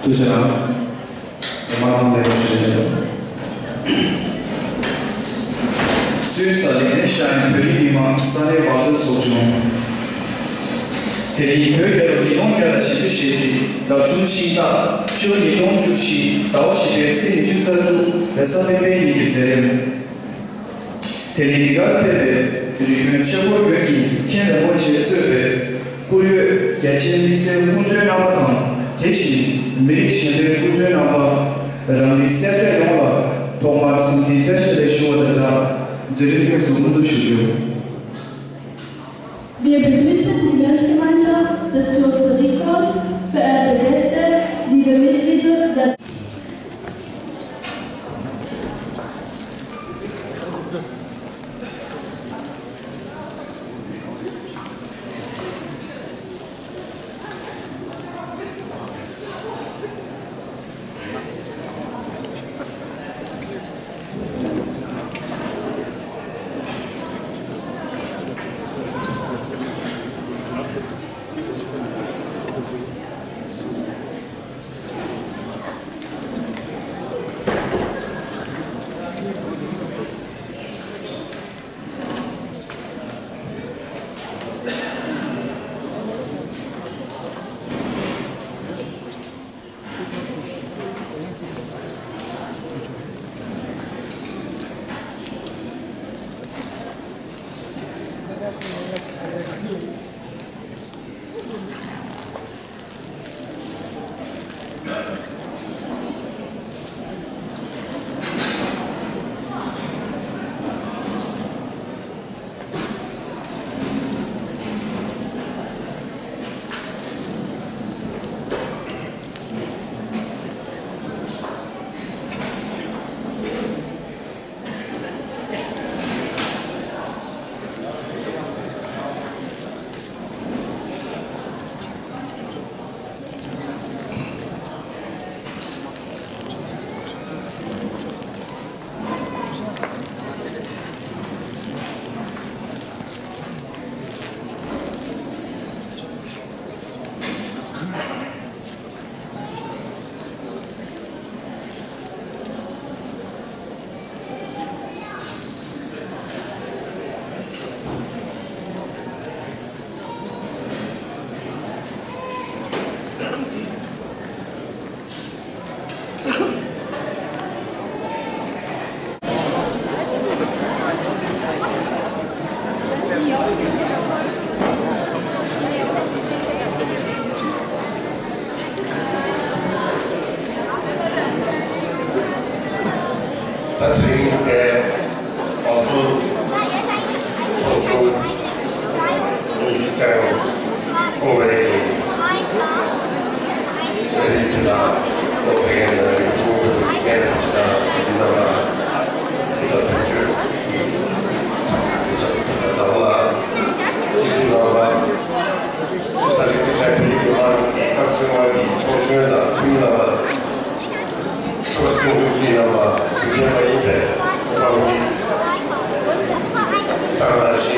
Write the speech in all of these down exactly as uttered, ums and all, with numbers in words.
ཐུགས་རྗེ་གནང་། མི་མང་ལ་ལེགས་པར་ཞུ་རྒྱུ། སུད་སི་ལིག་ཏེན་ཤ་ཡན་བོད་རིགས་མི་མང་ས་གནས་བར་སྲིད་ཚོགས་ཆུང་། དེ་རིང་བོད་རྒྱལ་ལོ་ཉིས་སྟོང་བརྒྱ་དང་བཞི་བཅུ་ཞེ་གཅིག་རབ་བྱུང་ཤིང་སྟག་སྤྱི་ལོ་ཉིས་སྟོང་བཅུ་བཞི་ཟླ་བ་བཞི་པའི་ཚེས་ཉི་ཤུ་རྩ་དྲུག་རེས་གཟའ་སྤེན་པའི་ཉིན་གྱི་མཛད་རིམ། དེ་ནི་འདི་གར་ཕེབས་པའི་རིགས་རྒྱུན་ཆོས་འཁོར་དགོན་གྱི་མཁན་རིན་པོ་ཆེས་གཙོས་པའི་བཀུར་འོས་རྒྱ་ཆེན་དམིགས་བསལ་སྐུ་མགྲོན་རྣམ་པ་དང་། དེ་བཞིན་མི་རིགས་གཞན་པའི་སྐུ་མགྲོན་རྣམ་པ། རང་རིགས་སེར་སྐྱ་ཡོངས་ལ་ཐོག་མར་འཚམས་འདྲི་བཀྲ་ཤིས་བདེ་ལེགས་ཞུ་བ་དང་སྦྲགས། མཛད་རིམ་དངོས་སུ་དབུ་འཛུགས་ཞུ་རྒྱུ། Wir begrüßen die Mönchgemeinschaft des Klosters Rickholz, verehrte Gäste, liebe Mitglieder der ད་དེ་རིང་དེ་བ་སོ་སོགས་ཆུང་ཉི་ཤུ་རྩ་ལྔ་སྐོང་བའི་ཟས་རིགས་ཀྱི་ལ་སྐོང་བའི་ནང་རིགས་ཆུང་གི་རྒྱན་དང་ཅི་དང་ཡིན་ན་མ་ཡིན་ལ་དོན་གཅོད་ཀྱི་ལ་ལ་ཅི་སུ་ལ་བ། ས་ལེ་ཏི་ཤ་ཏི་ཡུ་མ་རུ་ཏི་སྐབས་བཅོ་ལྔ་གི་ཚོགས་གཞོན་དང་འཐུས་མི་རྣམ་པ། ཆོས་སྲིད་འགུལ་སྐྱོད་རྣམ་པ་ཞུ་མཁན་མ་ཡིན་པའི་ཁོང་གི་ཏང་ནང་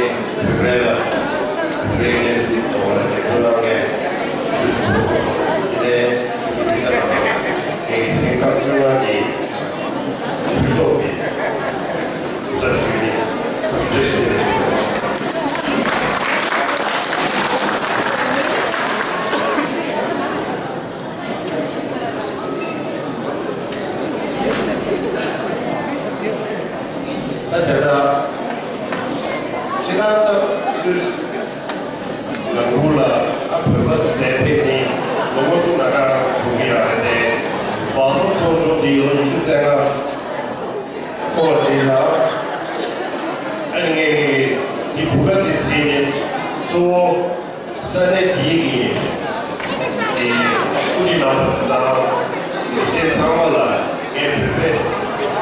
ད་དེ་ལྟར་ཕྱི་ནང་ད་སུད་སི་ལ་འགུག་ལ་ཨ་བོད་པ་ལས་ཕེབས་ནི་ལོ་ངོ་དྲུག་ལ་ཁ་འགྲོ་གི་ཡོད་རེད་དེ། བག་ས་ཚོགས་ཆུང་འདི་ལོ་ཉི་ཤུ་རྩ་ལྔ་འཁོར་བ་རེད་ལ། ཨ་ནི་ངས་འདི་བུ་ག་དེ་ཟིན་ནས་གཙོ་བོ། ས་གནས་འདིའི་གི་དེ་སྐུ་མཁྱེན་རྣམ་པ་དང་མི་སེར་ཚང་མ་ལ་ངས་བོད་པའི་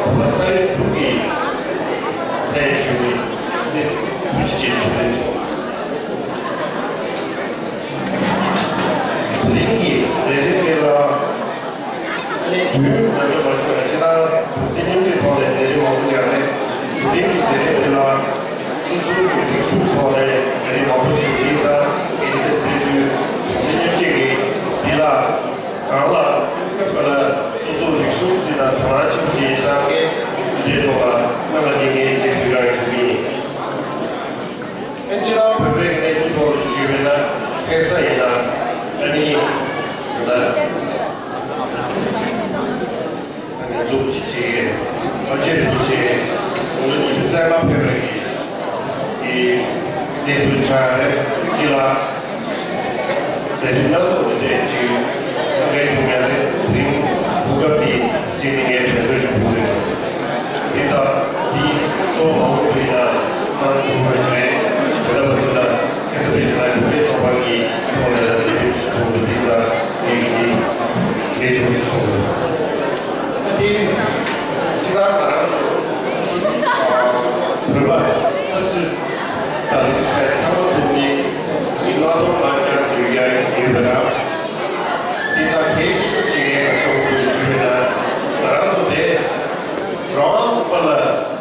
བོད་པ་ས་ཡ་དྲུག་གི་ལྷན་ཞུ་བའི་ཐུགས་རྗེ་ཆེ་ཞུ་རྒྱུ་ཡིན། དེ་རིང་གི་མཛད་རིམ་དེ་ལ། ཨ་ནི་དུས་ཡུན་ང་ཚོ་མ་ཞུ་བ་ཅི་ལྟར་སེམས་ཉམས་ཀྱི་ཐོག་ནས་མཛད་རིམ་མང་པོ་ཡང་རེད། དེ་རིང་གི་མཛད་རིམ་འདི་ལ་སོ་སོའི་རིག་གཞུང་ཐོག་ནས་མཛད་རིམ་མང་པོ་ཞིག་ཡིན་ཙང་ངས་འདི་ཟེར་དུས་སེམས་ཉམས་ཀྱི་འདི་ལ་གང་ལ་སྐབས་ལ་སོ་སོའི་རིག་གཞུང་འདི་དང་དོ་སྣང་ཆེན་པོ་བྱེད་ཙང་ངས་འདི་ཐོག་ལ་སྔ་ལ་ངས་ངས་འདི་བོད་ལ་ཞུ་གི་ཡིན། ཨ་ནི་ཕྱི་ནང་བོད་པའི་གནས་ཚུལ་ཐོག་ལ་ཞུས་པ་ཡིན་ན་ཁ་སང་ཡིན་ན་ཨ་ནི་ད་ཨ་ནི་འཛུགས་ཀྱི་ཆེད་ཨ་ཅེ་རིན་པོ་ཆེ་ལོ་ཉི་ཤུ་རྩ་ལྔ་ཕེབས་པའི་གི་གནས་ཚུལ་ཆགས་རེད་ཀྱི་ལ། མཛད་རིམ་སྣ་ཚོགས་ཀྱི་རྗེས་ཅིག་ངས་བྱུང་ཡ་རེད། དེ་རིང་གོ་སྐབས་འདི་ཟིན་ནས་ངས་དྲན་གསོ་ཞུ་དགོས་རེད། འདི་དག་འདི་གཙོ་བོ་མང་པོ་ཡིན་ན་ང་ཚོ་བོད་རེད། བོད་པ་ཚོ་དང་ཁ་སང་དེ་བཞིན་ལ་བོད་པའི་ཚོགས་པ་གི་ཐོག་ནས་ལ་དེ་རིང་བྱུང་འདུག་འདི་དག་ངས་ཀྱི་ངས་བྱུང་འདི་སོང་རེད། ད་འདི་ཅི་ལྟར་ང་རང་ཚོ་བོད་པ་ད་སུས། ད་རེས་ཚང་མ་ཐུག་ནས་མི་ལྔ་སྟོང་ལྔ་བརྒྱ་ཙམ་ཡོད་ཡོད་པ་རེད། དེ་ལྟར་གལ་ཆེ་ཤོས་བྱེད་མཁན་ལ་ཐུག་དགོས་ཞུས་པ་ན་ང་རང་ཚོ་དེ་རང་དབང་པ་ལ་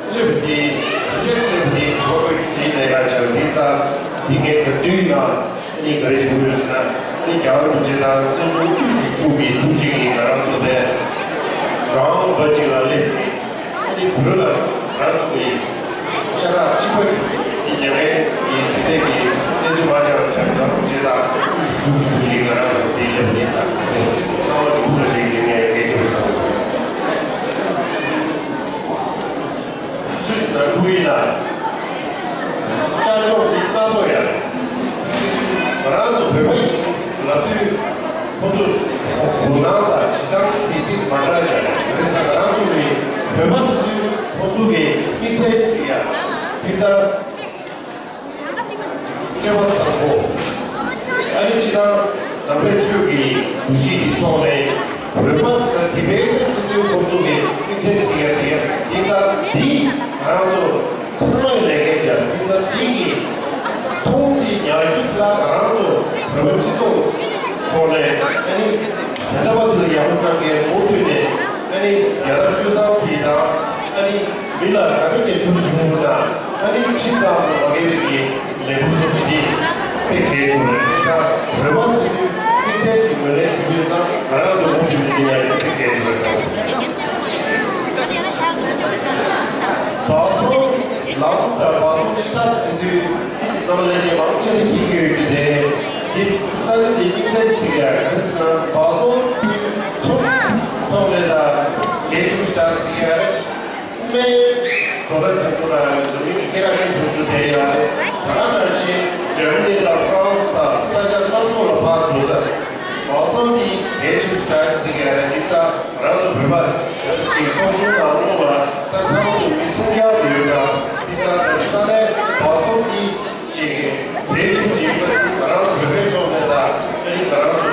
སླེབས་ཏེ་ག་འདྲས་སླེབས་ཏེ་ཇོ་བོད་ཀྱི་ལས་ཀ་བྱ་བ་དེ་ལྟར་དེ་ངས་ག་དུས་ན་ནི་ག་རེ་ཞུ་དགོས་ཟེར་ན་ནི་རྒྱལ་བ་རིན་པོ་ཆེ་དང་བཙན་བྱོལ་བཅུ་གཅིག་ཚོགས་པའི་ཐུགས་རྗེ་ཡིན། ང་རང་ཚོ་དེ་རང་དབང་པ་གཅིག་ལ་སླེབས་ཏེ། ཨ་ནི་བོད་ལ་རང་ཚུགས་ཡིན། ཤ་ཁྲག་གཅིག་པ་ཡིན་ཉམས་ལེན་ཡིན། དེ་འདྲའི་གི་གནས་ཚུལ་མ་ཆགས་པ་བྱ་དགོས་ཞེས་དང་ཚུགས་ཀྱི་ཐུགས་ཀྱི་ཐུགས་ཀྱི་ང་རང་ཚོ་དེ་ལེགས་ཡིན་དང་ཚང་མ་གི་ཐུགས་རྗེ་ཆེ་ཡིན་ངས་ངས་སྐྱོར་བཞག་སུད་སི་ནང་ཁུལ་ཡིན་ན། ཅ་ཅོག་འདི་སྣ་ཚོགས་ཡོད་རེད། ང་རང་ཚོ་བོད་པ་ཡིན་ལབ་དུས་ཁོ་ཚོ་དགོངས་དག་དང་བྱེད་སྟངས་དེ་དེ་མ་འདྲ་ཡོད་རེད། རེད་ད་ང་རང་ཚོ་གི་བོད་པ་ཟེར་དུས་ཁོ་ཚོ་གི་དམིགས་བསལ་ཅིག་ཡ་འདི་ལྟར་སྤྱོད་པ་བཟང་པོ། ཨ་ནི་ཅི་ལྟར་ནང་པའི་ཆོས་ཀྱི་གདུལ་བྱ་གི་ཐོག་ནས་བོད་པ་ཟེར་ན་དེ་བས་ཟེར་དུས་ཁོ་ཚོ་གི་དམིགས་བསལ་ཅིག་ཡ་དེ་འདི་ལྟར་འདི་ང་རང་ཚོ། ཚང་མས་ལས་འགན་རྒྱབ། འདི་ལྟར་འདི་གི་མཐོང་འདི་ཉག་རྒྱུད་ལ་ང་རང་ཚོ་བོད་པ་སྤྱི་ཚོགས་ཐོག་ནས་ཨ་ནི་དད་པ་འདི་ལ་ཡག་པོ་གནང་མཁན་མུ་མཐུད་ནས་ཨ་ནི་རྒྱལ་རབས་སྤྱོད་བཟང་དེ་དང་ཨ་ནི་མི་ལ་ག་རེ་གས་ཕུལ་བྱུང་བ་དང་ཨ་ནི་ཁྲིམས་དང་མ་འགལ་བའི་གི་ལས་འགུལ་ཚོགས་པ་འདི་དཔེ་གལ་ཆེ་བ་རེད། ད་བོད་པ་ཟེར་དུས་དམིགས་བསལ་གྱི་ངོས་ནས་ཞུ་ཡོད་ཙང་ང་རང་ཚོ་མུ་མཐུད་ནས་འདི་ཡང་དཔེ་གལ་ཆེ་བ་རེད། བག་ཚོང་ལམ་དང་བག་ཚོང་ཕྱི་དར་ཟེར་དུས་རྣམ་པ་ལྷན་རྒྱས་མང་ཆེ་ནས་མཁྱེན་གྱི་ཡོད་ཀྱི་རེད། འདི་ས་ཆ་འདི་དམིགས་བསལ་ཞིག་ཡང་ག་རེ་ཟེར་ན་བག་ཚོང་ཟེར་དུས་ཚོང་ཐོག་ནས་ལ་རྒྱལ་ཆུང་ཞིག་དར་ཟེར་ཡ་རེད། སྨན་བཟོ་གྲྭ་དེ་ཚོ་དང་འཛམ་གླིང་གི་སྐད་གྲགས་ཆེ་ཤོས་དེ་ཡང་རེད། ད་ག་ནང་བཞིན་འཇར་མ་ནི་དང་ཧྥ་རན་སི་དང་ས་ཆ་སྣ་ཚོགས་ལ་ཕར་འགྲོ་ས་རེད། བག་ཚོང་འདི་རྒྱལ་ཆུང་ཞིག་དར་ཟེར་ཡ་རེད། འདི་ད། ང་རང་ཚོ་བོད་པ་ཅིག་ཚོགས་ཆུང་ནང་ལོགས་ལ་ད་ཚང་མ་མི་སུམ་བརྒྱ་ཙམ་ཡོད་ད། འདི་ལྟར་ས་གནས་བག་ཚོང་གི་ཅིག་གྲས་ཆུང་ཅིག་ང་རང་ཚོ་བོད་པའི་ཕྱོགས་ནས་ད་ཨ་ནི་ང་རང་ཚོ་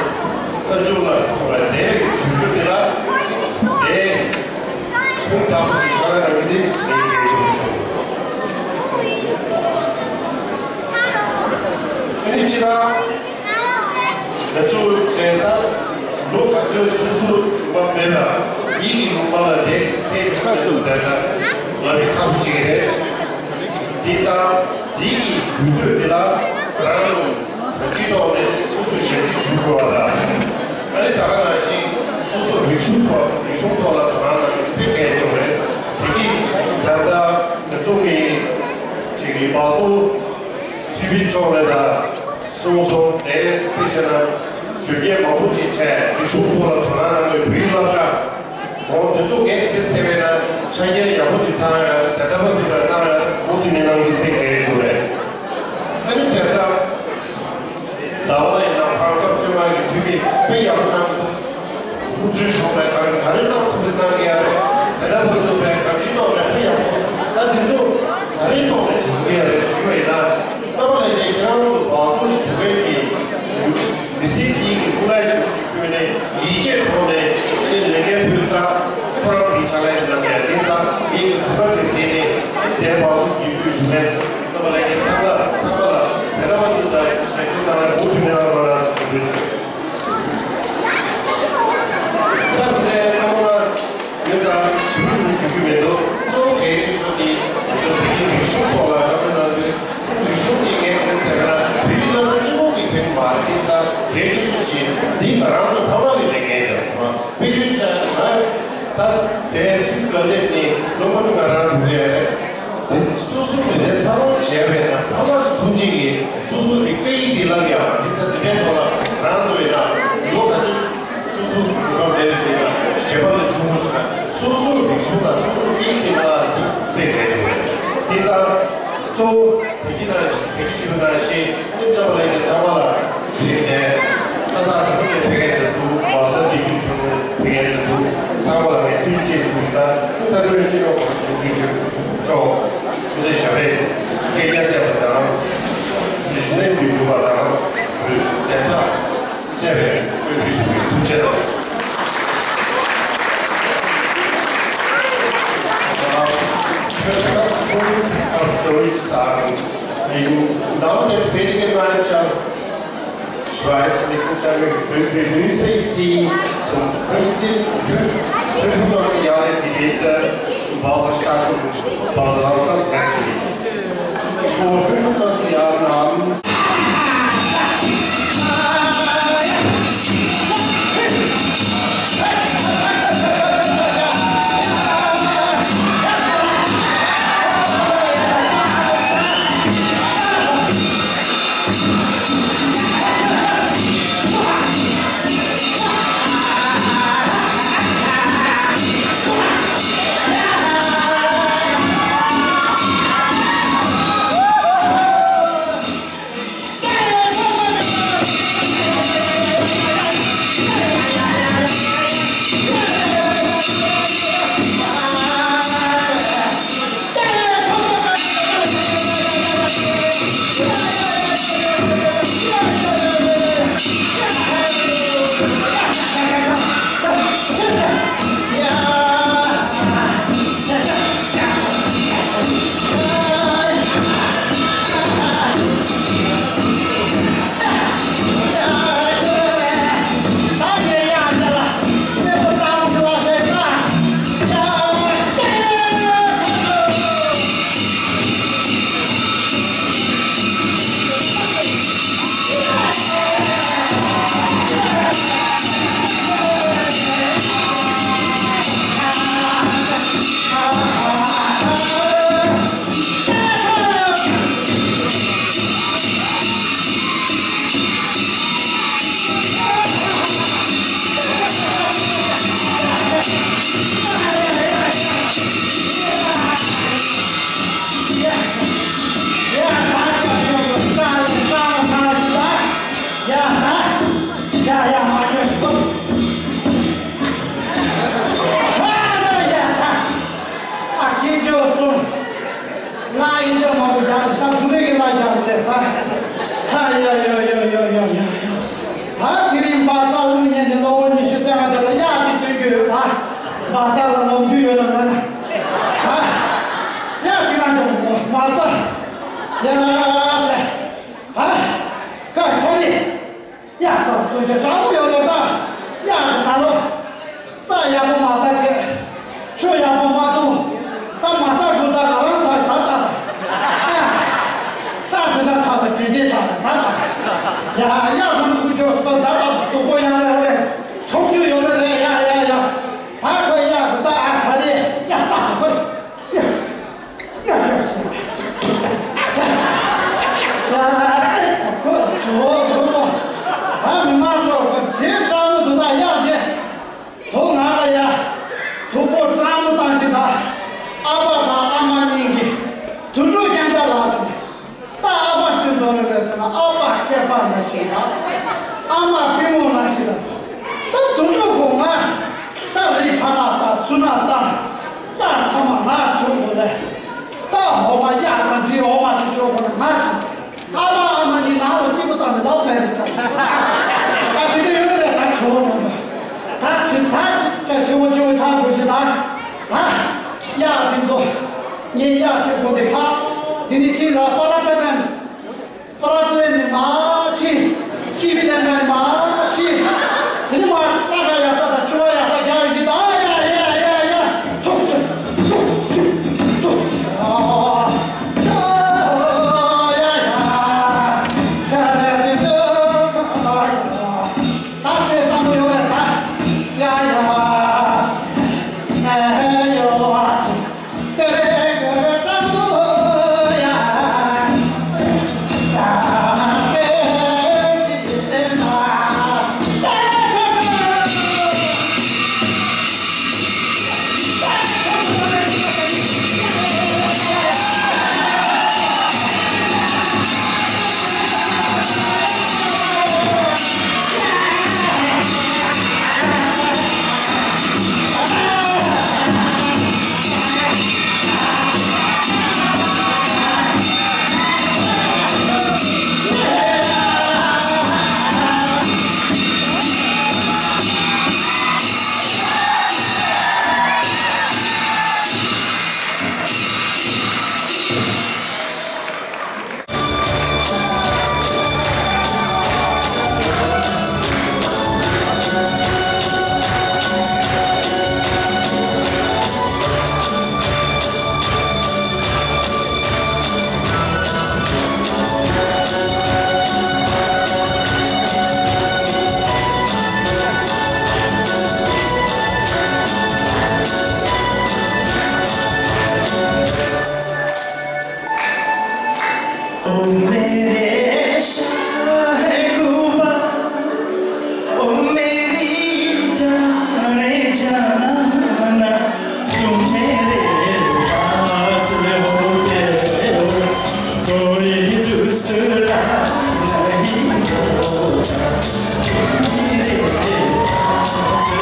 ས་ཆུང་ལ་ཚོགས་པ་བསྡད་པའི་དུས་ཚོད་འདི་ལ་དེ་ཁུངས་དག་པོ་ཞིག་ཤོར་ཡ་ར་མི་འདི་ངའི་གྲས་ཆུང་ཞིག་ཨ་ནི་ཅི་ད། ང་ཚོ་བྱས་ན་ལོ་ག་ཚོད་སོ་སོ་ལུང་པ་མེད་ན་མི་གི་ལུང་པ་ལ་དེ་ཚེ་ཁ་ཚུགས་བསྡད་ན་ལབ་པའི་ཁག་པོ་ཅིག་རེད། དེ་ལྟར་མི་གི་དུས་ཚོད་འདི་ལ་རང་ལུང་སྤྱི་ཐོག་ནས་སོ་སོ་ཞབས་ཕྱི་ཞུ་དགོས་པ་དང་། ཨ་ནི་ད་ག་ནང་བཞིན་སོ་སོ་རིག་གཞུང་ཐོག་རིག་གཞུང་ཐོག་ལ་དོ་སྣང་གནང་རྒྱུ་དཔེ་གལ་ཆེན་པོ་རེད། དེ་གིས་ད་ལྟ་ང་ཚོ་གི་ཅིག་གི་མ་སོ་ཐི་བི་ཕྱོགས་ནས་དང་། གསུངས་སོང་། དེ་དཔེ་བྱས་ན་གཞོན་སྐྱེས་མང་པོ་ཅིག་བྱས་རིག་གཞུང་ཐོག་ལ་དོ་སྣང་གནང་བའི་བོད་ཡིག་བསླབ་བྱ་འོ་དེ་ཚོ་ངས་དེ་འདྲས་བལྟས་པས་ན་ ཆ་རྐྱེན་ཡག་པོ་ཅིག་ཚང་ཡ་དེ་འདྲ་པོ་དེ་འདྲ་གནང་ཡ་མུ་མཐུད་ནས་གནང་རྒྱུ་དཔེ་གལ་ཆེ་བས། ཨ་ནི་དེ་ལྟར་ཟླ་བ་ལ་ཡིན་ན་ཕར་སྐབས་བཅོ་ལྔ་གི་དུས་ཀྱི་དཔེ་ཡག་པོ་གནང་འདུག་ཁོང་ཚོའི་ཕྱོགས་ནས་གང་ག་རེ་གནང་ཐུབ་པའི་གནང་གི་ཡ་རེད། དེ་འདྲ་པོ་ཚོ་བས་གང་ཅི་ཐོག་ནས་དཔེ་ཡག་པོ། ད་དེ་ཚོ་ག་རེ་ཐོག་ནས་བྱུང་གི་ཡ་རེད་ཞུས་པ་ཡིན་ན། རྣམ་པ་ལྷན་རྒྱས་ཁྱེད་རང་ཚོ་བག་ཚོ་ཞུ་མཁན་གྱི་མི་སེར་གཉིས་ཀྱི་སྐུ་ངལ་ཞུ་ཞུ་ཁྱོན་ནས་ཡིད་ཆེས་ཐོག་ནས་ཨེ་ལས་འགན་ཕུལ་ཙང་ཁོ་རང་གི་ཕྱག་ལས་ཀྱི་ནང་ནས་དེ་ཙང་ངེད་ཀྱི་གོ་སྐབས་དེ་ཟིན་ནས་དེ་བག་ཚོ་ཡིད་སྤྲོད་ཞུ་མཁན་རྣམ་པ་ལྷན་རྒྱས་ཚང་མ་ཚང་མ་ལ་དེ་འདྲ་བ་འདུག་ད་ཡིན་ད་ཁྱོད་རང་ལ་མུ་མཐུད་ནས་རང་རང་ཞུ་དགོས་བྱུང་། ད་དེ་ནས་ཚང་མ་ཡོད་ཙང་ཞུ་ཞུ་ཞུ་རྒྱུ་མེད་འདུག་གཙོ་བོ་གལ་ཆེ་ཤོས་དེ་ང་ཚོ་བོད་ཀྱི་རིག་གཞུང་ཐོག་ལ་བཀའ་མོལ་གནང་དུས་རིག་གཞུང་དེ་ངས་དེ་ཟེར་ག་ན་བོད་ཀྱི་བླ་སྤྲུལ་གཅིག་པོ་གི་ཕན་མ་རེད། དེ་ཙང་གལ་ཆེ་ཤོས་ཅིག་འདི་ང་རང་ཚོ་ཕ་མ་གི་ལས་འགན་རེད། དཔེ་མཚོན་ཆ་ང་ད་དེ་སུད་སི་ལ་སླེབས་ནས་ལོ་མང་པོ་ང་རང་འགྲོ་གི་ཡོད་རེད། དེ་སོ་སོ་མི་སྣའི་ཚ་བོ་བྱས་པས་ན་ཕ་མ་གི་ཐུགས་རྗེ་ཡིས་སོ་སོ་གི་སྐད་ཡིག་འདི་བསླབ་ཡག་འདི་ལྟ་འདི་འདྲའི་ཐོག་ལ་རང་ཚོ་ཡིན་ན་ལོ་ག་ཚོད་སོ་སོ་གི་གོ་སྐབས་མེད་པའི་ན་བྱེད་པ་ལ་ཆུང་ངུ་ཆགས། སོ་སོ་རིག་གཞུང་དང་སོ་སོ་སྐད་ཡིག་འདི་ལ་འདི་དཔེ་གལ་ཆེ་བ་རེད། འདི་ལྟར་གཙོ་བོ་བོད་ཀྱི་ནང་བཞིན་བོད་ཀྱི་ཤེས་རིག་ནང་བཞིན་སེམས་ཙམ་པ་ལ་ཡང་ཚང་མ་ལ་དེ་ནས་ས་ཐག་རིང་པོ་ནས་ཕེབས་མཁན་དེ་འདུག་མ་ས་དེ་དུས་ཆུང་ཆུང་ཕེབས་མཁན་དེ་འདུག་ཚང་མ་ལ་ངས་ཐུགས་རྗེ་ཆེ་ཞུ་ཡིན། ད་ད་ལྟ་བོད་སྤྱི་ནོར་གོང་ས་སྐུ་ཕྲེང་བཅུ་བདུན་མཆོག་སྐུ་ཚེ་ཞབས་པད་བསྐལ་བརྒྱར་བརྟན་པ་དང་། རིག་གནས་འདི་འགྲུབ་པ་དང་བོད་བདེན་མཐའ་གསལ་བའི་སྨོན་འདུན་ཞུ་རྒྱུ་ཐུགས་རྗེ་གནང་། Schönen Tag, Freunde, auf Deutsch sagen. Im Namen der Pflegegemeinschaft Schweiz mit Luxemburg begrüße ich Sie zum fünfzehnten, fünfundzwanzig Jahre Tibet in Basel-Stadt und Basel-Land ganz herzlich. Vor fünfundzwanzig Jahren haben ལ་ཡི་ཡོ་མང་པོ་རྒྱག་ནས་ས་ཐུང་རེ་གི་ལ་རྒྱག་ནས་ད་ཧ་ཡ་ཡོ་ཡོ་ཡོ་ཡོ་ཡོ། ད་དེ་རིང་བ་ས་ལུང་ཉན་ནས་གློ་བོ་ཉི་ཤུ་རྩ་ལྔ་དེ་ལ་གཡག་ཅིག་སྟོན་རྒྱུ་ཡོད། ད་བ་ས་ལ་ལོག་རྒྱུ་ཡོད་ན་མེད་ན་ད་གཡག་ཅིག་རང་ཅག་མ་རྩ་ཡ་ཟེ་ད་ཀ་ཆ་ལི། ཡ་ད་སོ་ཞེ་དྲང་པོ་ཡོད་ལེ་ད། ཡ་ད་ད་ལོ། རྩྭ་ཡག་པོ་མ་ཟ་བྱས། ཆུ་ཡག་པོ་མ་འཐུང་། ད་མ་ཟ་དགུ་ཟ་རང་རང་ཟ་ད་ད། ཡ། ད་འདི་འདྲ་ཆགས་ད་དྲིན་དྲན་ཆགས་ད་ད། ཡ་ཡ་ད་ཁུ་ཅོ་སོ་ད་ད་གཟུགས་པོ་ཡང་ལེ་ཧོ་ལེ། ཆུང་ཆུང་ཡོད་ལེ་ཡ་ཡ་ཡ། ད་ཁོ་ཡ་ཁུ་ད་ཨ་ཁ་ལེ་ཡ་རྩྭ་ཟ་ཁོ་ལེ། ཡ། ཡ་ཤོག་ཅིག་ཨ་མ་པུས་མོ་ལ་ཞིག་ད། ད་དུང་ཕྱུར་གོ་ང་། ད་རི་ཕ་ན་ད་ཚུ་ན་ད། ས་ཚ་མ་ང་ཚུ་གོ་ལེ། ད་འོ་མ་ཡ་ད་འདི་འོ་མ་ཅི་ཅོ་གོ་ང་ཅི། ཨ་མ་ཨ་མ་ནི་ན་ལ་ཅི་གོ་ད་ནི་ལོ་མེ་རི་ས། ད་དེ་དེ་ཡོད་ལེ་ད་ཆོ་མ། ད་ཅི་ད་ཅི་ཆེ་བོ་ཆེ་བོ་ཆ་གོ་ཅི་ད། ད་ཡ་དེ་ཚོ་ངའི་ཡ་ཅི་གོ་དེ་ཕ། དེ་ནི་ཅི་ལ་པ་ར་པ་ན། པ་ར་ཏེ་ནི་མ་ཕྱི། ཕྱི་བི་ཏེ་ནི་མ་ཕྱི། དེ་ནི་མ་ས་ག་ཡ་ས་ད་ཆུ་བ་ཡ་ས་རྒྱ་བི་ཞི་ད་ཡ་ཡ་ཡ་ཡ། ཆུ་ཆུ་ཆུ་ཆུ་ཆུ། ཨ་ཡ་ཡ། ཡ་ཡ་ཡ་ཡ། ད་ཚེ་ས་མོ་ཡོད་ད། ཡ་ཡ། ཨ་ཡོ། ओ मेरे शाह कुबा, ओ मेरी जान जनाना, तुम मेरे पास होते हो, कोई दूसरा नहीं होता। तुम मेरे पास होते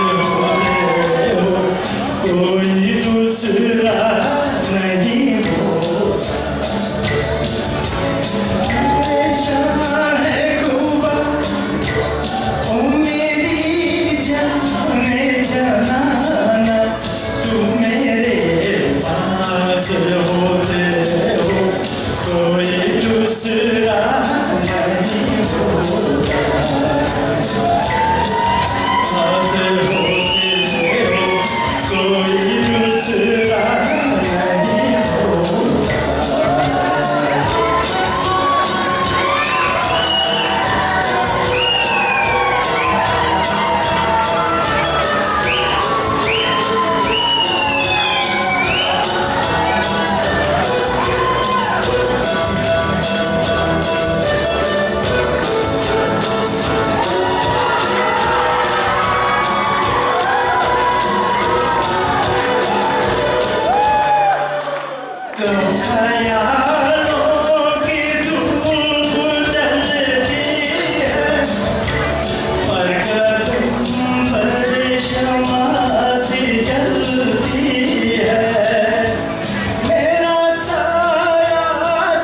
हो, कोई दूसरा नहीं होता। मेरे शाह कुबा, ओ मेरी जान जनाना, तुम मेरे पास होते हो, कोई दूसरा नहीं होता। पास होते हो, कोई दूसरा नहीं होता। कब ख्यालों की धूप जलती है, पर कदम पर शम्मा सी जलती है। मेरा साया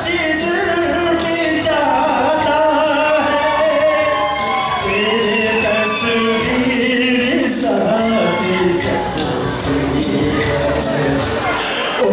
जिधर भी जाता है, तेरी तस्वीर साथ चलती है। ओ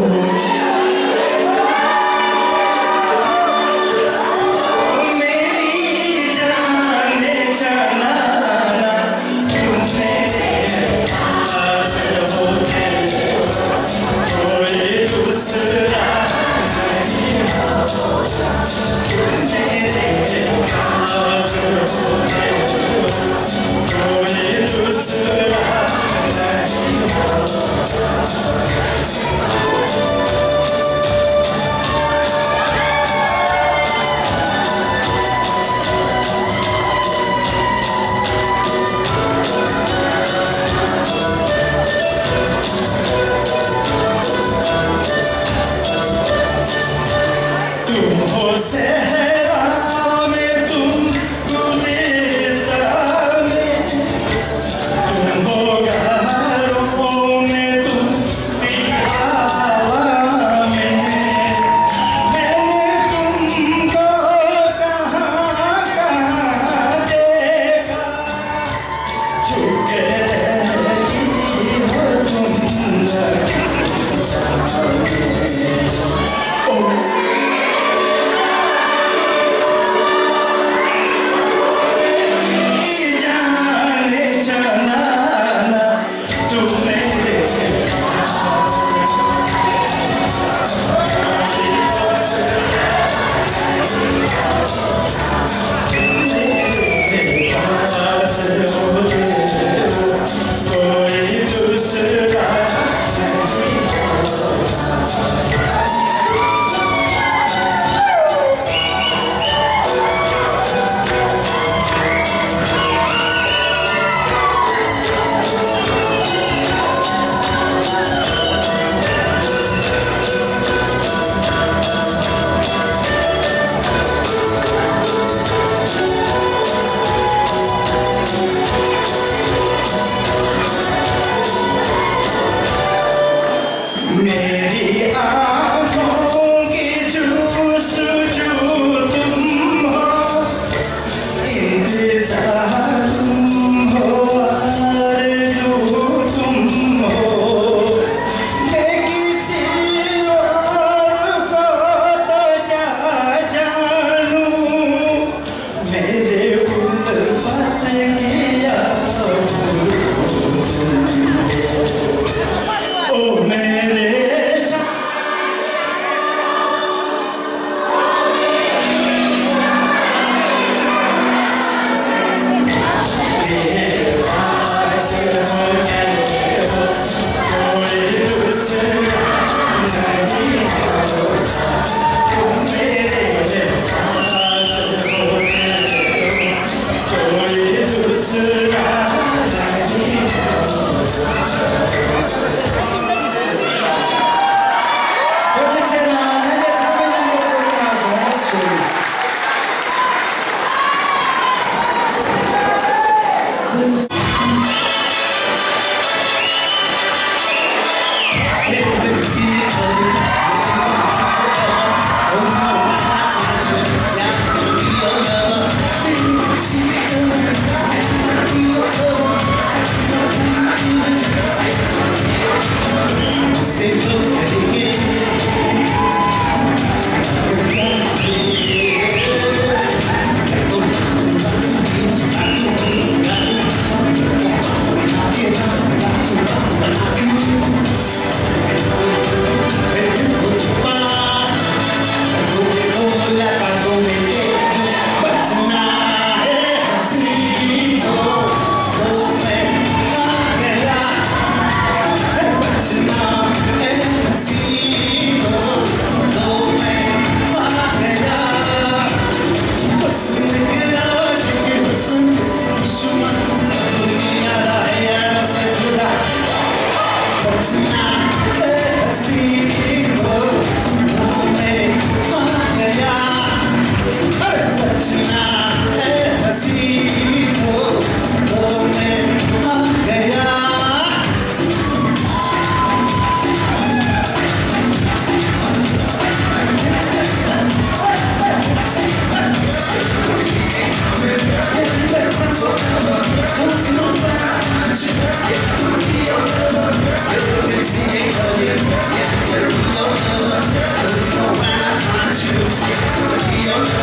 Thank you.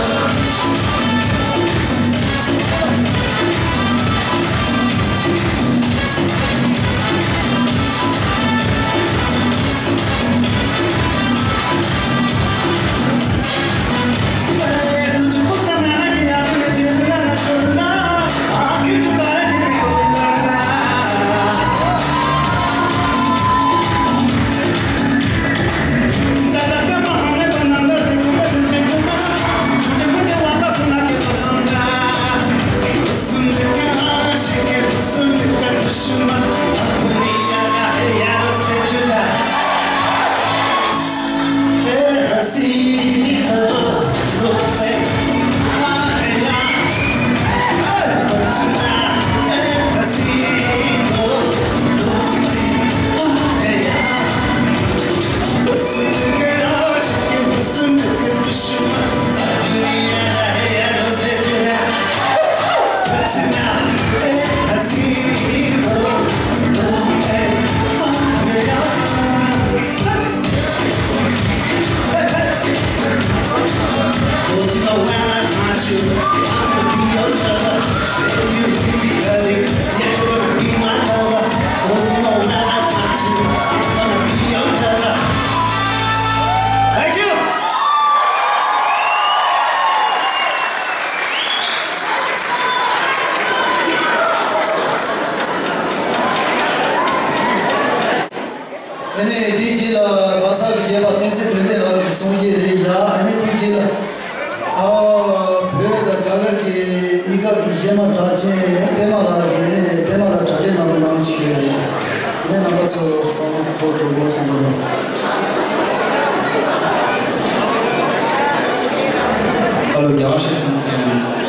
ཨ་ནི་དེའི་རྗེས་ལ་པ་སངས་ཀྱི་གཞས་པ་བསྟན་འཛིན་དོན་ལྡན་ལགས་ཀྱི་གསུང་བཤད་རེད་ཡ། ཨ་ནི་དེའི་རྗེས་ལ་ཨ་བོད་དང་རྒྱ་གར་གྱི་གཉིས་ཀ་གི་གཞས་མ་གྲགས་ཅན་པད་མ་ལགས་ཀྱིས་ཨ་ནི་པད་མ་ལགས་གྲ་སྒྲིག་གནང་རོགས་གནང་ཞུ་ཡ་ཡིན། ཨ་ནི་རྣམ་པ་ཚོ་ཚང་མ་སྐུ་གོ་གྲོགས་པོ་ཚང་མ་ལ། ཁ་ལོ་རྒྱ་གར་ཞིག་ཚང་མ་མཁྱེན།